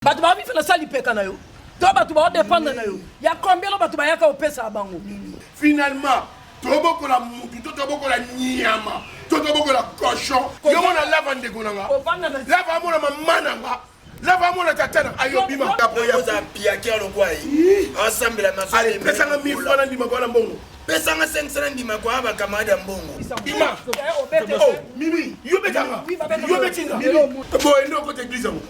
Bato ba vivre na sa lipeka na yo to bato ba dépendre na yo ya combien bato bayaka opesa bango. Finalement tobokola mutu to tobokola nyama to tobokola cochon. Yo mona lava ndeko na nga, lava amona mama na nga, lava amona tata na ayo bima. Oza piakia lokwa ye asambela maso. Pesanga 1000 francs na ndima kwa na mbongo. Pesanga 500 na ndima kwa ba camarade ya mbongo. Bima. Oh, Mimi, yo betanga. Yo betinga. Boye nde okota église yango.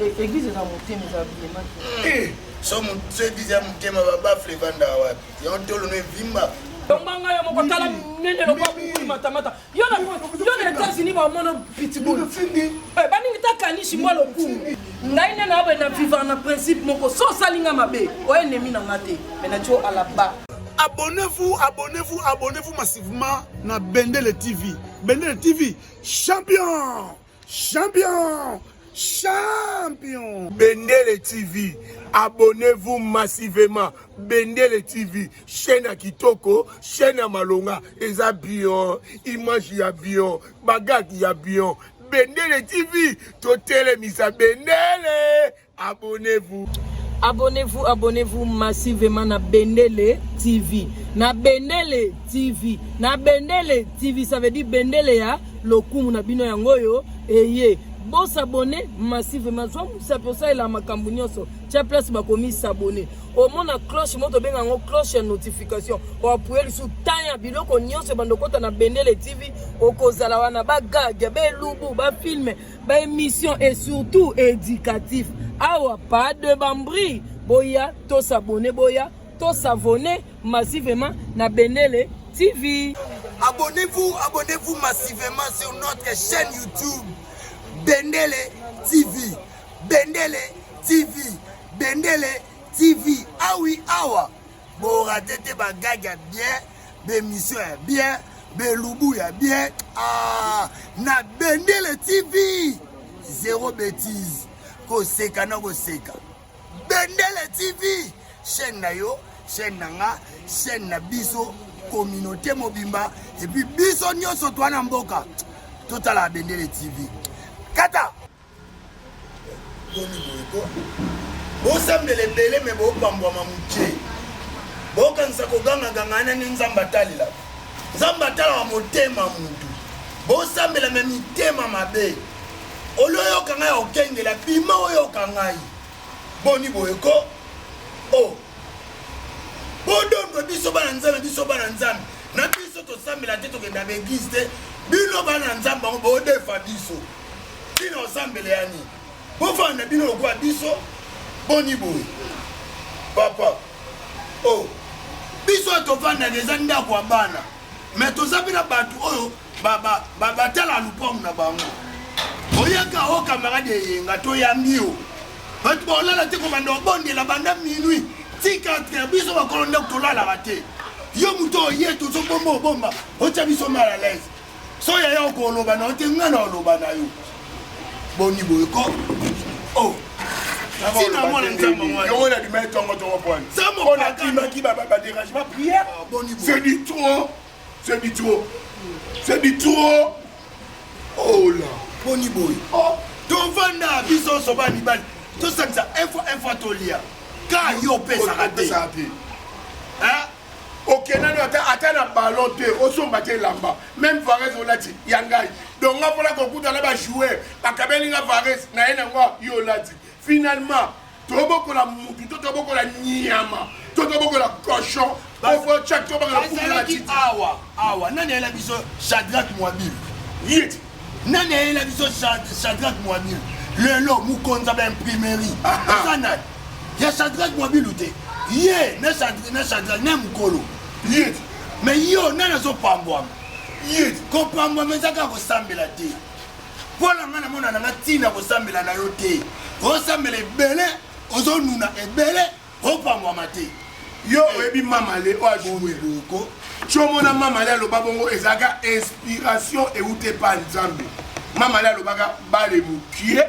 Église eza motema, eza bilema te. So so église ya motema, ba bafle evanda wapi? Yango tolo no evimba. Tombanga yo moko, tala nene lokwa bukuli matamata. Yo na yo na États-Unis ba mono pitbull. Eh, baningi ta kanishi mwa lokumu. Ngai nde na na vivre na principe moko, so osali nga mabe, oye ennemi na nga te, mais na tio à la bas. Abonnez-vous, abonnez-vous, abonnez-vous massivement na Bendele TV. Bendele TV, champion, champion, champion. Bendele TV, abonnez-vous massivement. Bendele TV, chaîne ya kitoko, chaîne ya malonga, eza bien, image ya bien, bagag ya bien. Bendele TV, totelemisa Bendele, abonnez-vous. Abonnez-vous, abonnez-vous massivement na Bendele TV. Na Bendele TV. Na Bendele TV, ça veut dire Bendele ya lokumu na bino yango oyo eye. Bo s'abonner massivement. Zwa musapi osalela makambo nyonso. Tia place bakomi s'abonner. Omona cloche moto benga yango cloche ya notification. Oapuye lisusu temps ya biloko nyonso ebanda okota na Bendele TV. Okozala wana ba gag, ba elubu, ba film, ba émission et surtout éducatif. Awa pas de bambri. Boya to s'abonner, boya to s'abonner massivement na Bendele TV. Abonnez-vous, abonnez-vous massivement sur notre chaîne YouTube Bendele TV. Bendele TV. Bendele TV. Ah oui, awa. Bo rater te ba gag ya bien, ba émission ya bien, ba elubu ya bien. Ah, na Bendele TV. Zéro bêtise. Koseka na koseka. Bendele TV, chaîne na yo, chaîne na nga, chaîne na biso, communauté mobimba, et puis biso nyonso toa na mboka. Totala Bendele TV. Kata! Boni boye ko? Bosambela ebele me bopambwama moke. Bokanisa kogangaganga wana nde Nzambe atalelaka. Nzambe atalaka motema mutu. Bosambela me mitema mabe. Oloyoka ngai okengela, bima oyoka ngai. Boni boye ko? Oh. Bodondwe biso bana Nzambe, biso bana Nzambe. Na biso tosambela te, tokenda ba eglise te. Bino bana Nzambe bango bodefa biso. Bino osambela ya nini? Bofanda bino lokola biso. Boni boye. Papa. Oh. Biso tovandaka eza ndako ya bana. Mais toza mpe na bato oyo batala lupangu na bango. Oyaka o camarade eyenga toyambi yo. Bato baolala te kobanda obondela banda minuit ti 4 heures, biso bakolo ndako tolalaka te. Yo moto oye tozobomba obomba otya biso mal à l'aise. So yaya okoloba na yo te, nga na oloba na yo. Boni boye ko? Oh. Tina mwana Nzambe mwana. Yango na bima tongo tongo pwani. Samo On a kimaki ba ba dérangement prière. Ah, boni boye. C'est du trop. C'est du trop. C'est du trop. Oh là. Boni boye. Oh. Tovanda biso nyonso bana mibali tosangisa un fois un fois tolia. Ka yo opesaka te. Opesaka te. Hein? Okendani ata ata na ballon te, osomba te elamba, même vares olati ya ngai. Donc nga mpona kokuta na ba joueur bakabeli nga vares na ye nango yo olati. Finalement tobokola mutu to tobokola nyama to tobokola cochon. Bazalaki awa awa, nani ayela biso Shadrach Mwabilu? Ye nani ayela biso Shadrach Mwabilu? Lelo mokonzi ya baimprimerie eza nani? Ya Shadrach Mwabilu te. Ye na Shadrach na mokolo ye. Mais yo nani azopambwama? Ye kopambwama eza kaka kosambela te. Mpo na ngai namona nanga ntina kosambela na yo te. Osambela ebele, ozonuna ebele, opambwama te. Yo oyebi mamale oyo ajoue boko tiomona mamale aloba bongo ezalaka inspiration euti epa Nzambe. Mamale alobaka bale mokie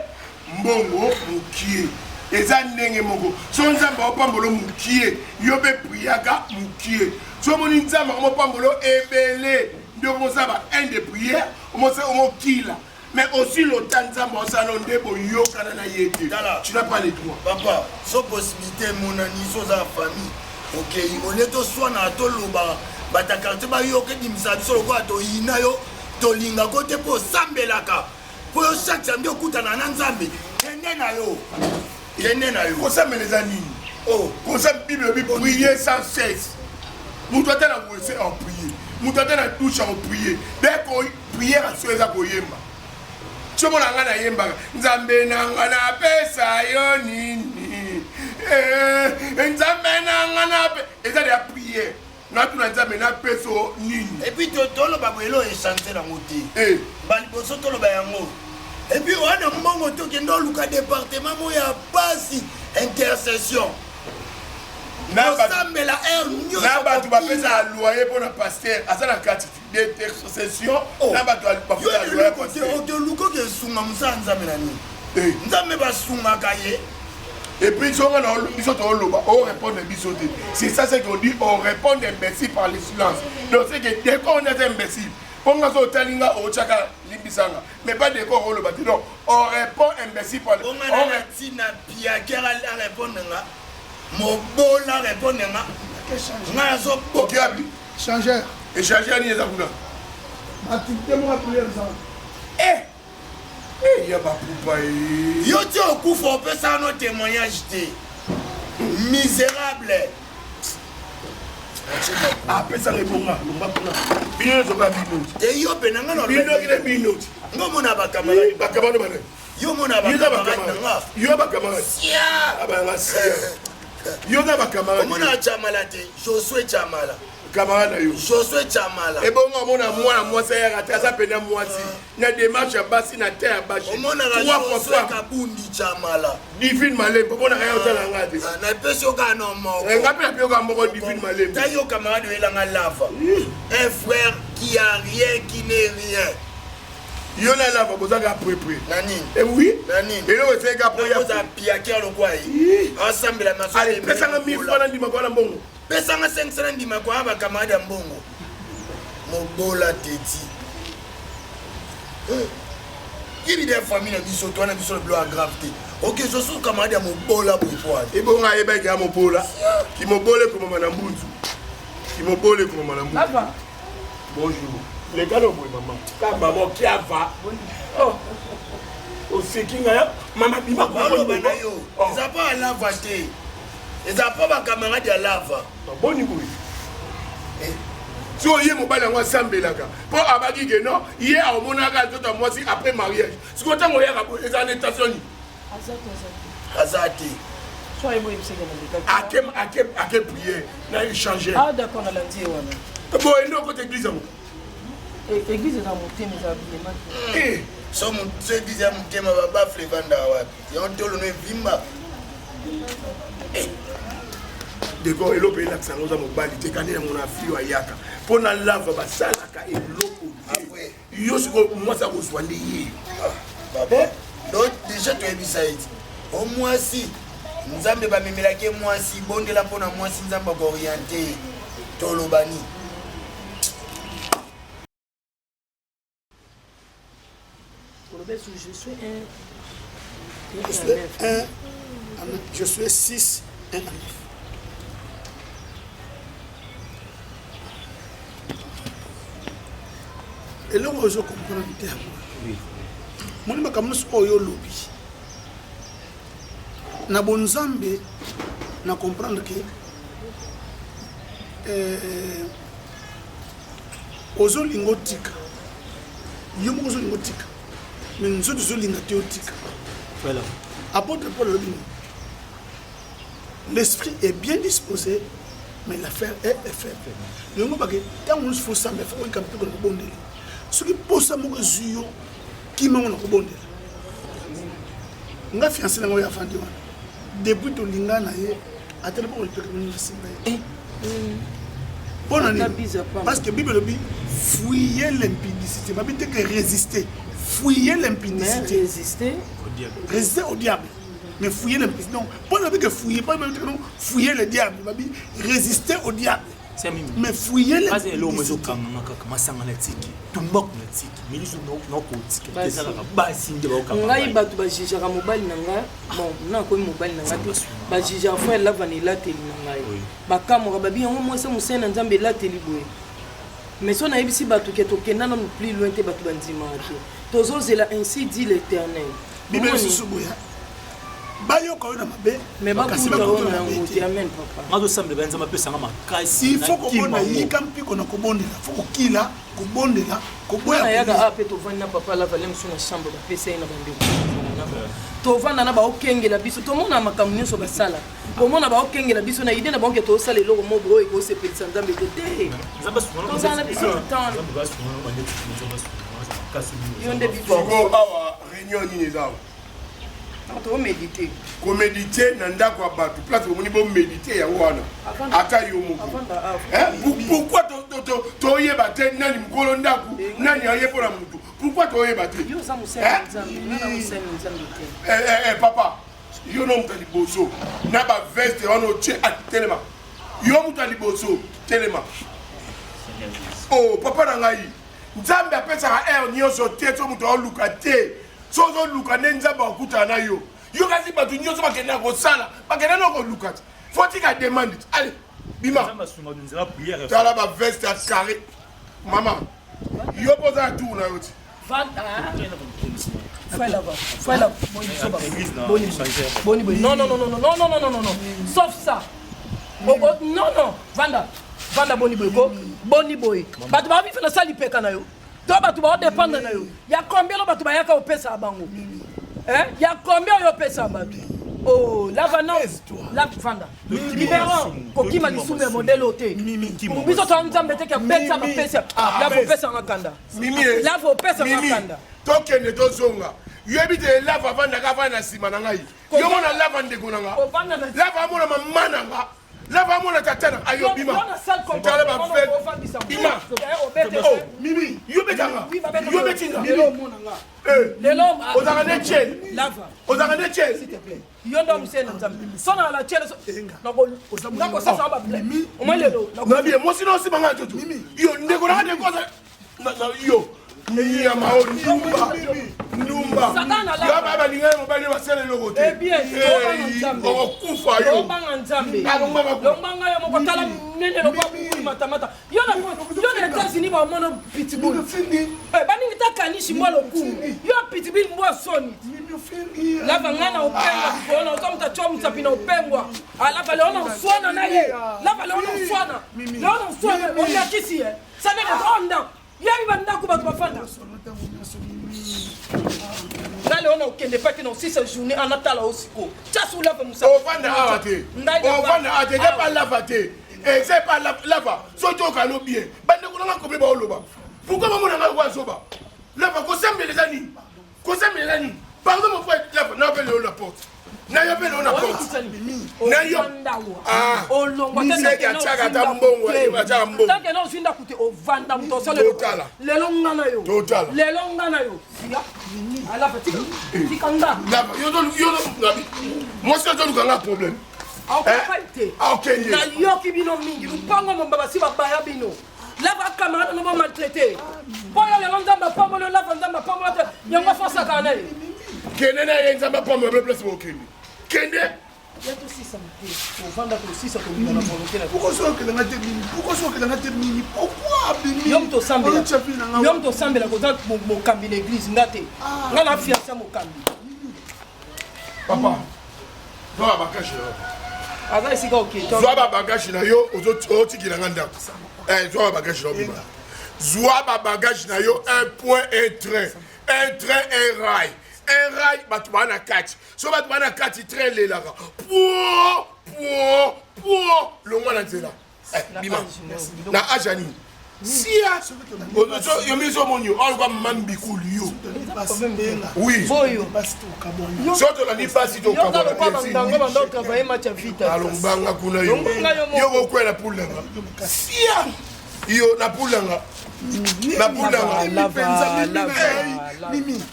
mbongo mokie, eza ndenge moko. So Nzambe aopambolo mokie, yo mpe priaka mokie. So omoni Nzambe akomopambolo ebele, nde okomosala ba un de prière, omokila. Mais aussi longtemps Nzambe osala nde boyokana na ye te. Tu n'as pas le droit. Papa, so possibilité emonani so oza famille okei olie toswanaka tolobaka bato ya quartier bayoka ebimisa biso lokola toyina yo tolingako te mpo osambelaka mpo yo chaque samedi okutana na nzambe kende na yo kende na yo kosambela eza nini oh. kosa bible elobi prier sans cesse moto ata na wese en prier moto ata na douche en prier de prière aso eza koyemba tiomona ngai nayembaka nzambe na ngai napesa yo nini eh, nzambe na ngai nape eza ya prière natuna nzambe napeso nini epuis toloba boye elo echange nango te eh. baliboso toloba yango epuis wana mbongo tokende oluka departement moko ya pasi intercession osambela heure nyonso na bato bapesaka loyer mpo na paster aza na kati d'intercession oh. na bato bafuta oke esunga mosala nzambe na nini eh. nzambe basungaka ye Et puis, biso toloba on répond biso te c'est ça ce qu'on dit on répond imbécile par le silence donc c'est que dès qu'on est imbécile mpo nga so otali nga otyaka limbisanga mais pas décor oloba te donc on répond imbécile par tina piakere arépondre nga mobola répondre nga nga nazo okiabi Changeur. Échangeur nini eza kuna? Activité moko ya prière eza. Eh! Eh ya ba pupa eh. Yo ti okufa opesa no témoignage te. Misérable. apesaka ebonga lomba kuna bino nyonso kaka bino te yo mpe na nga na bino kine bino ngo mona bakamarade bakamarade bana yo mona bakamarade na nga yo bakamarade abanga sia yo na bakamarade omona chamala te josue chamala camarade na yo josue chamala ebongo amona mwana mwasi ayaka te aza pena mwasi na démarche ya basi na te ya basi omonaka josue kabundi chamala divine malembe omonaka ye otala nga te ah, napesi yo kaka no moko eh, nga mpe napi yo kaka moko divine malembe ta yo camarade oyelanga lava un frère qui a rien qui n'est rien yo na lava boza kaka prepre na nini eh oui na nini eloko esali kaka po ya piaker lokwa ye asambela maso pesanga 1000 francs na ndima kwa na mbongo pesanga 500 na ndima kwa ba camarade ya mbongo mobola teti eh. yebi de famille na biso to wana biso na bilo ya grave te ok zosu camarade ya mobola boye po wana ebongo ayebaki ya mobola kimobola ekomama na mbunzu kimobola ekomama na mbunzu Bonjour. Leka no boye mama. Ka mama kiava. Oh. Oseki nga ya mama bima ko oloba na yo. Oh. Eza pa lava te. Eza pa ba camarade ya lava. Ah, boni boye. Eh. So ye mobali yango asambelaka mpo abaki ke non ye aomonaka nzoto ya mwasi après mariage sikoyo ntango oyaka boye ezala na intention nini aza te ake ake ake prier na échanger ah d'accord nalandi ye wana boye nde okota église yango e, église eza motema eza bilema te eh. so so église ya motema babafle evandaka wapi yango ntolo no evimba eh. deko eloko elakisa yango oza mobali te kani yango na fio ayaka mpo na lava basalaka eloko te yo sikoyo mwasi akozwa nde ye ah, eh? donc déjà toyebisa ye ti o mwasi nzambe bamemelaki ye mwasi bondela mpo na mwasi nzambe akooriente ye tolobani Je suis un. Je suis 1 je suis 6 1 à 9. Eloko ozo comprendre te yango. Moni makambo nyonso oyo olobi na bonzambe na comprendre ke eh, ozolinga otika yo moko ozolinga otika mais nzoto ezolinga te otika voilà. Apôtre Paul alobi nini? L'esprit est bien disposé mais l'affaire est faible. Yango bake ntango nyonso fo osambela fo oyika mpiko na kobondela. Soki posa moko ezwi yo kima ngo na kobondela. Nga fiancé na ngo ya afandi wana depuis tolinga na ye ata loboko lipeka nini nasimba ye. Mpo na nini? Parce que Bible elobi fuyez l'impudicité. Babi te que résister. Fuyez l'impudicité. Résister au diable. Résister au diable. Mais fuyez l'impudicité. Donc, mpo na que fuyez, pas non, fuyez le diable. Babi résister au diable. Mais fuyez aza eloko mo ezokanganga kaka masanga na tiki tumbaku na tiki milisu nakotika ezalaka basi nde baokanga ngai. Bato bajugeaka mobali na ngai. Bon, nakomi mobali na ngai te. Bajugeaka frère Lava na elateli na ngai, bakamwaka, babi yango mwasi mosali na Nzambe elateli boye. Mais so nayebisi bato ke tokenda nanu plus loin te, bato bandimaka te. Tozozela ainsi dit l'Éternel. Bible lisusu boya bayoka yo na mabe. Mais bakuta oyo na yango te. Amen, papa. Nga tosambela Nzambe apesanga makasi. Il faut kobonda, yika mpiko na kobondela, faut kokila kobondela, koboya. Nayaka awa mpe tovandi na papa Lava le mosu na chambre, bapesa ye na bandeko. Tovanda na baokengela biso, tomona makambo nyonso basala, komona baokengela biso na ide na bango ke tosala eloko moko oyo ekosepelisa Nzambe te. Te, tozala na biso temps. Yo nde Siko awa réunion nini eza awa? Tomédite. Komédite na ndako ya bato, place bomoni bomédite yango wana, ata yo moko. Pourquoi toyeba te nani mokolo ndako, nani aye mpo na motu? Pourquoi toyeba te? Yo oza mosali ya Nzambe, nga na mosali ya Nzambe te. Papa, yo no moto ya liboso na baveste wana otie, atelema. Yo moto ya liboso, telema. O papa na ngai, Nzambe apesaka heure nyonso te. So moto aoluka te, so ozoluka nde Nzambe akutana na yo. Yo kasi bato nyonso bakendaka kosala, bakenda na koluka te. Faut tika demande te. Allez, bima. Tala baveste ya carré. Mama, yo mpo oza na tour na yo ti. Boni boni? Non, non, non, non, non, non, non, non, non, non, sauf ça. Oh, oh, non, non, vanda, vanda. Boni boye ko, boni boye? Bato babife na sali peka na yo to bato baodépendre na yo ya combien? No, bato bayaka opesa bango ya combien oyo opesa bato? Oh, Lava, non, la vanda libéron kokima lisumu ya modele oyo te. Biso toa Nzambe te ke abetisa bapesa. Lava, opesanga kanda. Lava, opesanga kanda. Tokende, tozonga. Yoyebi te, Lava avandaka, avanda na nsima na ngai. Yo mona Lava, ndeko na nga Lava amona mama na nga, Lava amona tata na ayo. Bima, tala bafete, bima. Mimi, yo betanga, yo betinga. Ozalaka nde tiele, ozalaka nde tiele. Yo ndo mosali na Nzambe, so na la tiele nakosasa ba omoi lelo. Nabie mwasi na osimanga nzoto. Yo ndeko nanga, ndeko yo nyama o ndumba, ndumba. Yo ba balinga mobali basala eloko te, okokufa yo. Obanga Nzambe, lombanga yo moko. Tala nene lokwa bukuli matamata. Yo na États-Unis bamona pitbull baningi ta kanisi mbwa lokumu. Yo pitbull mbwa soni. Lava, ngai na opengwa likolo na oza moto atya mosapi na opengwa. Alava leo na oswana na ye. Lava, leo na oswana, leo na oswana. Olakisi ye saneke onda yebi bandako bato bafanda. Nga leo na okende pati na osisa journée anatala osiko tia lava mosala. Ovanda awa te, ovanda awa te. Eza pa Lava te, eza pa Lava. Soki okalo bien, bandeko nanga kobe baoloba pourquoi bamona ngai kwa zoba. Lava, kosambela eza nini? Kosambela eza nini? Pardon, mon frère Lava, na mpe leo na porte na yo, mpe leo na porte na yo. Olongwa. Atiaka ata mbongo, atiaka mbongo. Tanke na ozwi ndako te, ovanda moto osala. Totala. Lelo nga na yo. Totala. Lelo nga na yo. Alava, tika, tika nga. Lava, yo mwasi ozoluka nga problème. Aokopai te. Akende. Nayoki bino mingi lupango momba basi babaya bino. Lava, camarade no bamaltraité mpo yo lelo Nzambe apamboli yo. Lava, Nzambe apambola te, yango afosaka na ye. Kende na ye, Nzambe apambola place bokende, kende. Ya tosisa moke, tovanda, tosisa, tobima na volonté na Pourquoi sokelanga te, Mimi? Pourquoi sokelanga te, Mimi? Pourquoi, Mimi? Yo moto osambela, yo moto osambela, koza mokambi na église. Nga te, nga na fiancé mokambi. Papa, zwa babagage na yo. Aza esika oke. Zwa babagage na yo, otikila nga ndako. Zwa babagage na yo, bima. Zwa babagage na yo. Un point, un train, un train, un rail, un rail. Bato baa na kati, so bato baa na kati, train elelaka po po po. Longwa na nzela, bima. Na age ya nini? Sia yo miso omoni yo aluka mama mbikulu yo. Oui, so tolandi mpasi. Tokabonaalombanga kuna yo, yo kokwela pule nanga. Sia. Yo na pulanga. Na pulanga. Mimi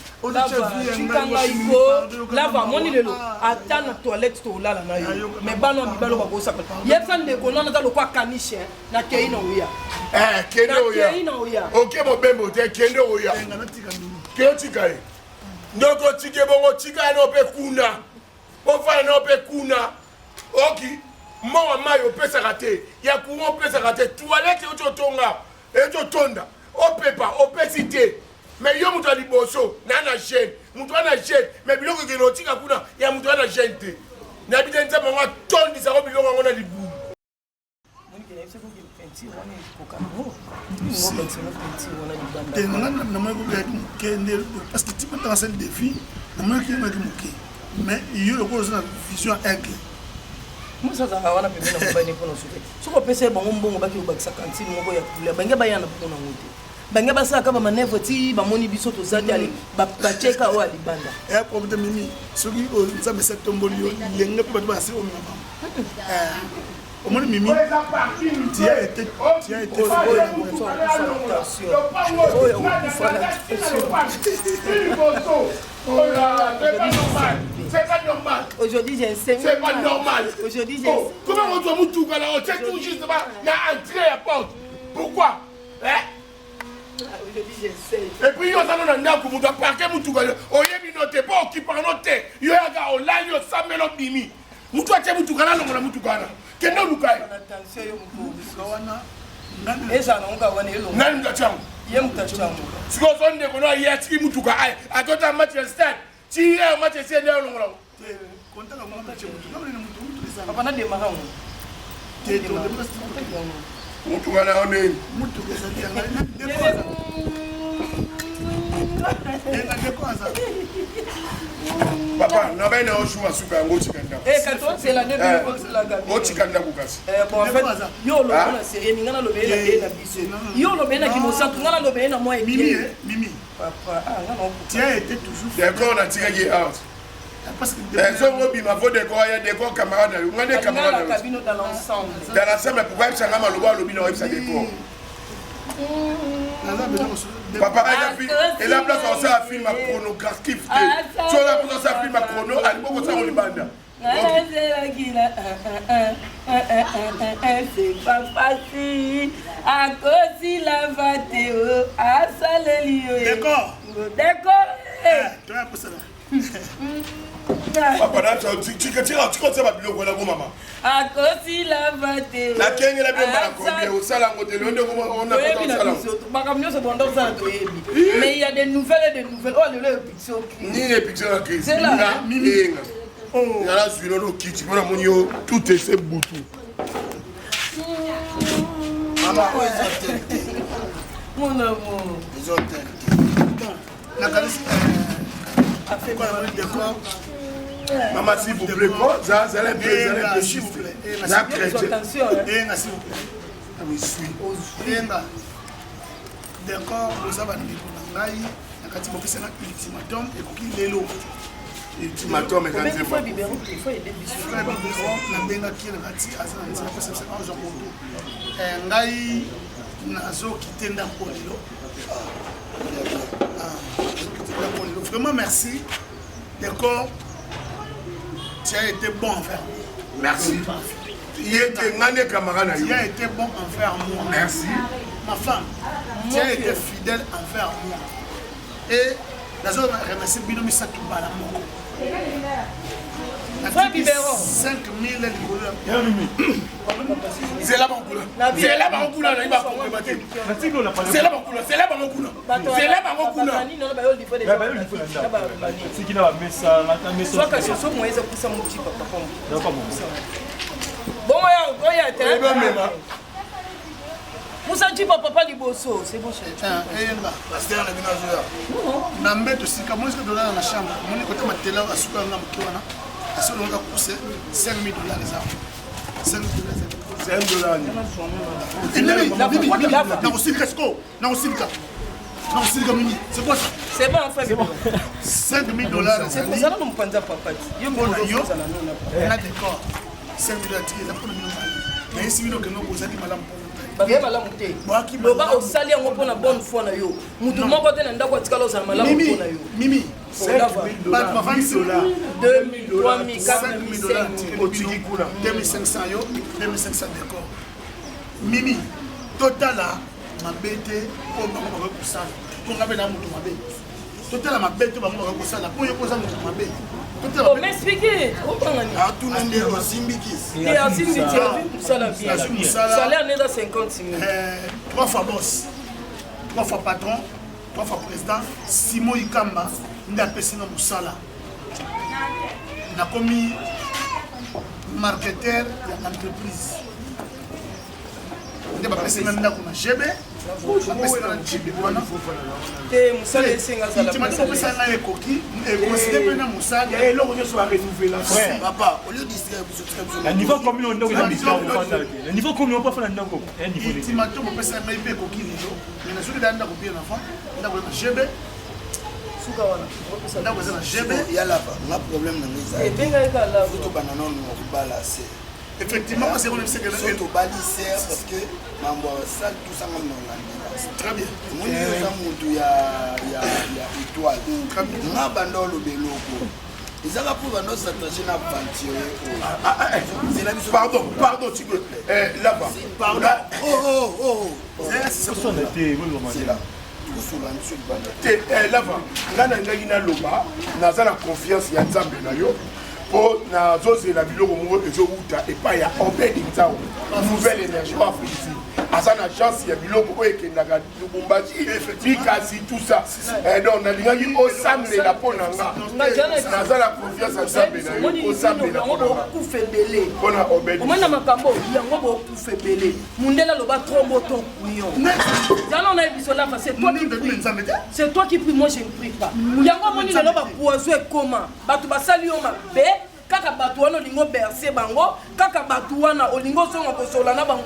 tika ngai ko lava amoni lelo ata na toilette tolala na yo mais bana mibalo bakosaka yebisa ndeko nano aza lokwa caniche nakei na oya eh, kende oya nakei na oya oke mobembo te kende oya ke otika ye ndoko otike bongo tika ya no mpe kuna ofanda no mpe kuna oki mbongo mai opesaka te ya courant opesaka te toilette euti otonga euti otonda opepa opesi te mais yo moto ya liboso na na jeune moto wana jeune mais biloko ekende otika kuna ya moto wana jeune te nayebi te nzambe yango atondisako biloko yango na libumu. Te nga namonaki okeyaki moke nde parce que tima ntango asali defi namonaki yangaki moke mais yo lokola oza na vision ya aigle. Mwasi azalaka wana pembeni na mobali mpo na suki soki opesa ye bango mbongo baki kobakisa kantine moko ya couleur bange baya na mpo nango te bange basalaka ba manœuvre ti bamoni biso toza te ale batieka oyo ya libanda. Eya problème te mimi soki nzambe esi atomboli yo lenge mpe bato basi omema bango omoni mimi tu as été tu as été C'est pas normal. Aujourd'hui, j'ai un C'est pas normal. Aujourd'hui, j'ai oh, Comment on doit mutuka là On tient tout juste là, entrée à porte. Pourquoi? Hein? Aujourd'hui, j'essaie. Et puis, yo zalo na ndako mutu aparke mutuka oyebi no te po okipaka no te yo yaka olali osambeli obimi mutu atie mutuka nalongola mutuka wana kende oluka ye ezala nango kaka wana elongo nani mutu atie yango ye mutu atie yango sikoyo ozo ndeko no aye atiki mutuka aye akota match ya stade ti ye match esi ende alongola yango papa na demara yango mutuka na yo nini mutuka ezali yanga papa nabai na yo jour asuka yango otika ndako otika ndako kasi yo oloba na serie ni nga naloba ye na ye na biso yo oloba ye na kimosantu nga naloba ye na mwa mimi mimi décor natikaki ye awa soki obima fo décor aya décor camarade na yo nga nde camarade na yo dans l'ensemble dans l'ensemble pourquoi yebisa nga maloba alobi na oyebisa décor papa eza place osala film ya chronographique te soki oza place osala film ya chrono alingi okosala libanda. C'est pas facile akosi lava te o asaleli yo Décor. Décor. Papa na tika tika tika tika biloko na mama. Akosi lava te. Nakengela bino mbala combien osala yango te lelo nde ona kota osala. Makambo nyonso bonda osala toyebi. Mais il y a des nouvelles et des nouvelles. Oh lelo epikisi o crise. Nini epikisi na crise? C'est là. Mimi. Nga nazwi nono kiti mpo namoni yo tout ese butu. Mama oyo eza hotel te. Mon amour. Eza hotel te. Nakanisi décor. Maman, s'il vous plaît, quoi, ça, ça, ça, ça, s'il vous plaît. La chrétienne. Enga, s'il vous plaît. Ah oui, suis. Enga. Décor, oza bandeko na ngai na kati bopesa nga ultimatum ekoki lelo. Ultimatum eza nzembo. Frère Biberon nabengaki ye na kati aza na nzela apesa biso azwa moto. Ngai nazokite ndako lelo. Nazokite ndako lelo. Vraiment merci. Décor, tu as été bon envers moi. Merci. Ye te nga nde camarade na yo. Tu as été bon envers moi. Merci. Ma femme, tu as été fidèle envers moi. Et nazo remercier bino misato mbala moko. Frère Biberon. 5000 likolo ya Zela bango kuna. Zela bango kuna na ba problème te. Zela bango kuna, zela bango kuna. Zela bango kuna. Siki na ba mesa, na mesa. Soka soso moyeza kusa muti papa pombo. Bongo ya oya te. Eba mema. Musa Njiba papa liboso, c'est bon chéri. Eyenga. Pasteur na bino azoya. Na mbeto sika moni soki tolala na chambre, moni kota matela asuka nga moke wana. Asolonga kuse 5000 dollars eza. 5000 dollars. 5 dollars. Nakosilika sikoyo, nakosilika. Nakosilika mimi. C'est quoi ça? C'est bon frère. C'est bon. 5000 dollars. C'est ozala na mopanzi ya papa ti. Yo mpona yo ozala nona. na décor. 5000 dollars tiki eza mpona bino mibale. Nayesi bino kende kozali malamu mpo motali. Bazali malamu te. Loba osali yango mpo na bonne foi na yo. Mutu moko te na ndako atikala ozala malamu mpo na yo. Mimi, bato bafandisi 2000, 3000, 4000, 5000. Otiki kuna. 2500 yo, 2500 décor. Mimi, totala mabe te oyo bango bakoki kosala mpo nga mpe na moto mabe. Totala mabe te bango bakoki kosala mpo yo mpo oza moto mabe. Totala Oh, m'expliquer. Obanga nini? Atuna nde osimbi kisi. Te asimbi te, azwi mosala bien. Azwi mosala. Salaire nde eza 50 000. Trois fois boss, trois fois patron, trois fois président. Simon Ikamba nde apesi nga mosala. Nakomi marketeur ya entreprise. Nde bapesi nga ndako na GB, bapesi nga na GB wana. Te mosala esenga azala Ultimatum place à bapesa l'aise. ngai ekoki, ekonside mpe na mosala. Eloko nyonso barenouvelaka. Papa, au lieu de distraire biso, tika biso. Na niveau commune ndako eza bizarre ofanda te. Na niveau commune on pas ndako. Un niveau de. Ultimatum bapesa ngai mpe ekoki lelo. Mais nazoki da ndako bien avant, ndako eza na GB, Suka wana. Opesa. ndako eza na GB. Ya lava, nga problème na nga eza. Ebenga ye kaka lava. Faut tobanda nanu na kobala se. Effectivement, moi, c'est mon c'est que So tobali ser parce que mambo ya sale tout ça nga naolandela. Très bien. Omoni yo oza motu ya ya ya étoile. Très bien. Nga banda oloba eloko. Ezaka mpo banda os'attache na aventurier oyo. Zela biso. Pardon, pardon, tu peux. Eh, là-bas. Pardon. Oh oh oh. Osona te, oui Zela. Tokosola biso libanda. Te, eh, lava ngai nalingaki naloba naza na confiance ya Nzambe na yo mpo nazozela biloko moko ezowuta epai ya Obed Nzao, Nouvelle Énergie oyo Afrique aza na agence ya biloko oyo ekendaka Lubumbashi, Likasi, tout ça. Eh, donc nalingaki osambela mpo na nga. Naza na confiance ya Nzambe na yo, osambela yango mpo na nga bokufa ebele. Mpo na Obed. Omoni na makambo yango bokufa ebele. Mundele aloba trop beau ton couillon. Zala on a biso lava, c'est toi qui prie. C'est toi qui prie, moi je ne prie pas. Yango omoni lelo ba poison ekoma. Bato basali yo mabe, kaka bato wana olingo bercer bango, kaka bato wana olingo ozonga kosola na bango.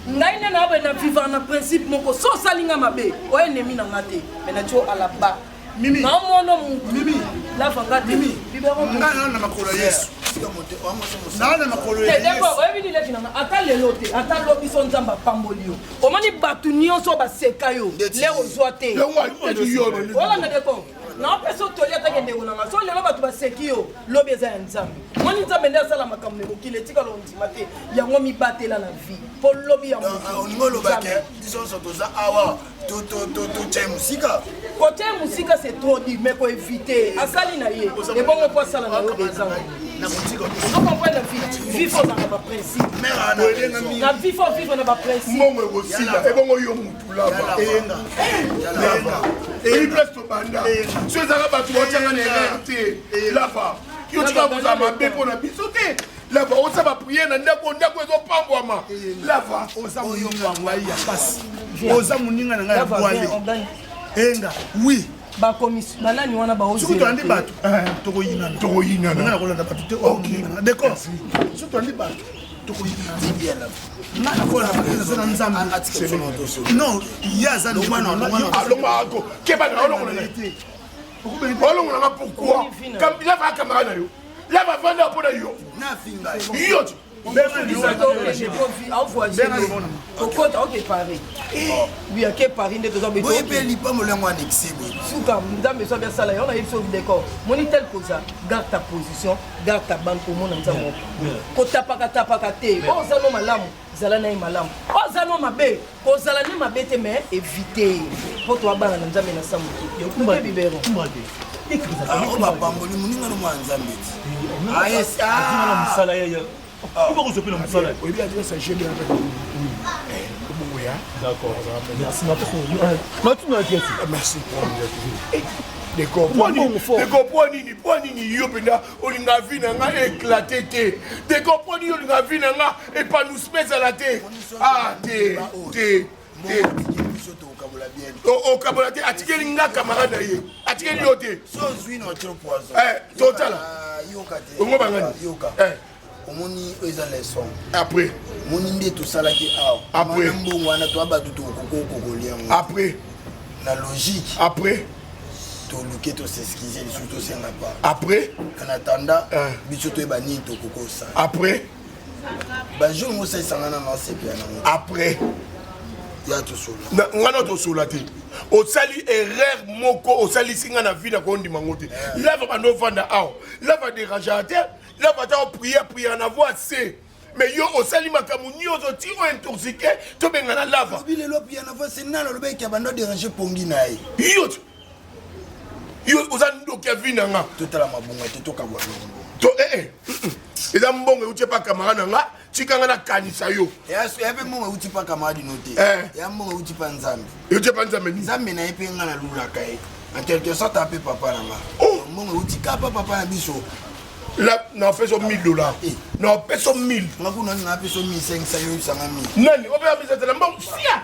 Ngai nde nayobe na vivre na principe moko, so osali nga mabe, oyo ennemi na nga te, mais na tio à la bas. Mimi. Naomona mutu. Mimi. Lava nga te. Mimi. Biberon. Nga na na makolo ya Yesu. Tika moto, wa moto mosala. Na na makolo ya Te, d'accord, Yesu. oyebi nini leki na nga, ata lelo te, ata lobi so Nzambe apamboli yo. Omoni bato nyonso oyo baseka yo, Ndeti. lero ozwa te. Yango aleki yo. Olanda ndeko, naopesa otoli atake ndeko na nga. So lelo bato baseki yo, lobi eza ya Nzambe. Omoni Nzambe nde asala makambo na mokili, etikala ondima te. Yango mibatela na vie mpo lobi ya Donc, moto. olingi oloba ke Nzambe. biso nyonso toza awa totye mosika. Kotia mosika c'est trop dit, mais koevite asali na ye ebongo mpo asala na yo ezanga. Nakotika. Ozo comprendre na vie, vie faut ozala na baprincipe. Mère ana raison. Na vie faut vivre na baprincipe. Mbongo ekosila ebongo yo mutu lava. Eyenga. Lava eyi place tobanda so ezalaka bato baotianga na erreur te. Lava yo tika kozala mabe mpo na biso te. Lava osala bapriere na ndako, ndako ezopambwama. Lava Oza moninga na ngai ya pasi. Oza moninga na ngai ya Lava, bwale. viens, on gagne. Eyenga. Oui. Bakomis banani wana Soki tolandi bato, tokoyinana. Tokoyinana. Nga nakolanda bato te, oyo moninga na ngai. D'accord. Soki tolandi bato, tokoyinana. Nga nakolanda bato, naza na Nzambe. Atika biso na tosola. Non, ye aza ndeko na ngai. Longwa, Alongo ako keba na olongola ye te. Olongola nga pourquoi? Lava acamarade na yo, lava avanda mpo na yo. Nafinga ye. Yo ti Kokota oke Paris, oui, ake Paris nde toza. Boye mpe lipamboli yango annexe boye. Suka Nzambe so abi asala yango, nayebi so décor moni tel koza. Garde ta position, garde ta bande, komona Nzambe kotapaka tapaka te. Oyo oza no malamu, zala na ye malamu. Oyo oza no mabe, kozala nde mabe te, mais évite mpo toabana na Nzambe na sa motu te biberon. Oyo bapamboli moninga no mwana Nzambe ti. Azonga na mosala ya ya. Oba kozwa na mosala. Oyebi adresse ya GB? Obongo ya. D'accord. Merci ma personne. Matuna adresse. Merci. Ndeko, mpo nini, mpo nini yo mpenza olinga vie na nga éclate te? Ndeko, mpo nini olinga vie na nga épanouissement ezala te? Ah te, te, te. Mbongo biso tokokabola bien. Okabola te. Atikeli nga camarade na ye, atikeli yo te. So ozwi na otio poison. Eh, totala. Ah, yoka te. Ongo bangani? Yoka. Eh. Omoni oyo eza leçon. Après. Omoni nde tosalaki awa. Après. Mana mbongo wana toya bato tokoki kokolia yango. Après. Na logique. Après. Toluke tos'excuse lisusu, tosenga pa. Après. En attendant, Eh. biso toyeba nini tokoki kosala. Après. Bajour ngo osalisanga na nasepela nango. Après. Ya tosolola. Nga na tosolola te. Osali erreur moko osalisi nga na vie na kondima ngo te. Eh. Lava bando ovanda awa. Lava dérangeaka te. Lava ata oprier prier na voix C. Mais yo osali makambo nyonso ti o intoxiqué tobengana lava. Lobi lelo prier na voix C nani alobaki ke bando déranger pongi na ye. Yo yo oza ndoki ya vie na nga. Totala mabonga te tokabwa mbongo. To eh eh. Eza mbongo euti epa camarade na nga tika nga nakanisa yo. Ya mpe mbongo euti pa camarade no te. Eh. Ya mbongo euti pa Nzambe. Euti pa Nzambe nini? Nzambe na ye mpe nga nalulaka ye. En quelque sorte ape papa na nga. Oh. Mbongo euti kaka pa papa na biso. La, na opesa 1000 dollars. Eh. Na opesa 1000. Nga kuna na opesa 1500 yo yebisa nga 1000. Nani opesa 1500 na mbongo sia.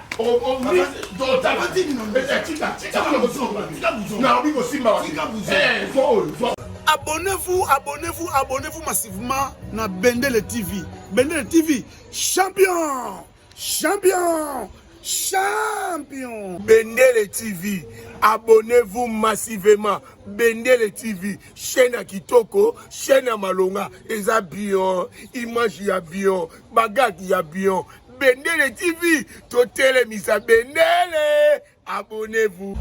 Abonnez-vous, abonnez-vous, abonnez-vous massivement na Bendele TV. Bendele TV, champion, champion, champion. Bendele TV, abonnez-vous massivement. Bendele TV, chaîne ya kitoko, chaîne ya malonga, eza bien, image ya bien, bagag ya bien. Bendele TV, totelemisa bendele, abonnez-vous.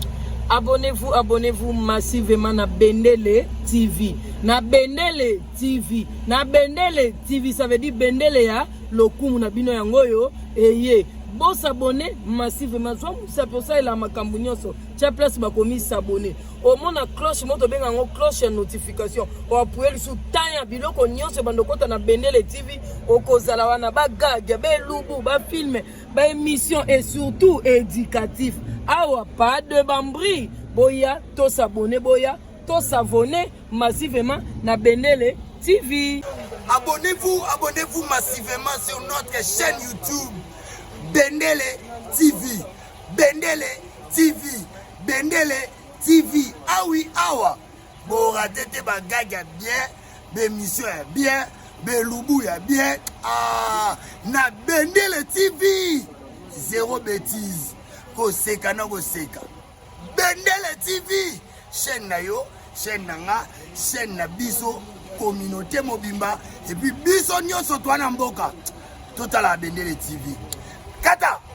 Abonnez-vous, abonnez-vous massivement na Bendele TV. Na Bendele TV. Na Bendele TV, ça veut dire Bendele ya lokumu na bino yango oyo eye. Bo s'abonner massivement. Zwa mosapi osalela makambo nyonso. Tia place bakomi s'abonner. Omona cloche moto obenga yango cloche ya notification. Oapuye lisusu temps ya biloko nyonso ebanda okota na Bendele TV. Okozala wana ba gag, ba elubu, ba film, ba émission et surtout éducatif. Awa pas de bambri. Boya to s'abonner, boya to s'abonner massivement na Bendele TV. Abonnez-vous, abonnez-vous massivement sur notre chaîne YouTube Bendele TV. Bendele TV. Bendele TV. Ah oui, awa. Borate te ba gag ya bien, ba émission ya bien, ba elubu ya bien. Ah, na Bendele TV. Zéro bêtise. Koseka na koseka. Bendele TV, chaîne na yo, chaîne na nga, chaîne na biso, communauté mobimba, et puis biso nyonso toi na mboka. Totala Bendele TV. Kata.